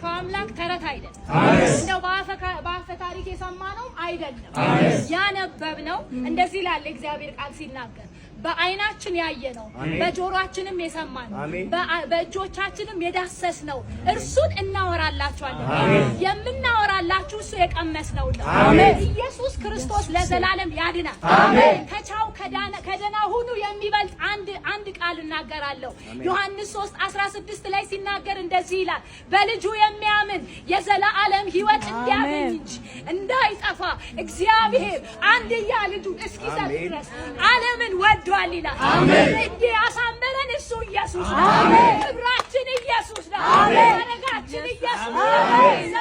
የምናመልከው አምላክ ተረት አይደለም። እንደው በአፈ ታሪክ የሰማነው አይደለም። ያነበብነው እንደዚህ ይላል እግዚአብሔር ቃል ሲናገር፣ በአይናችን ያየነው፣ በጆሮአችንም የሰማነው፣ በእጆቻችንም የዳሰስነው እርሱን እናወራላችኋለን። የምናወራላችሁ እሱ የቀመስነው ነው። ኢየሱስ ክርስቶስ ለዘላለም ያድናል። ከቻው ከደና ሁኑ የሚበልጥ አንድ አንድ ቃል እናገራለሁ። ዮሐንስ 3 16 ላይ ሲናገር እንደዚህ ይላል፣ በልጁ የሚያምን የዘላለም ሕይወት እንዲያገኝ እንጂ እንዳይጠፋ እግዚአብሔር አንድያ ልጁን እስኪሰጥ ድረስ ዓለምን ወዷል ይላል። እንዲህ ያሳመረን እሱ ኢየሱስ ነው። ክብራችን ኢየሱስ ነው። ማዕረጋችን ኢየሱስ ነው።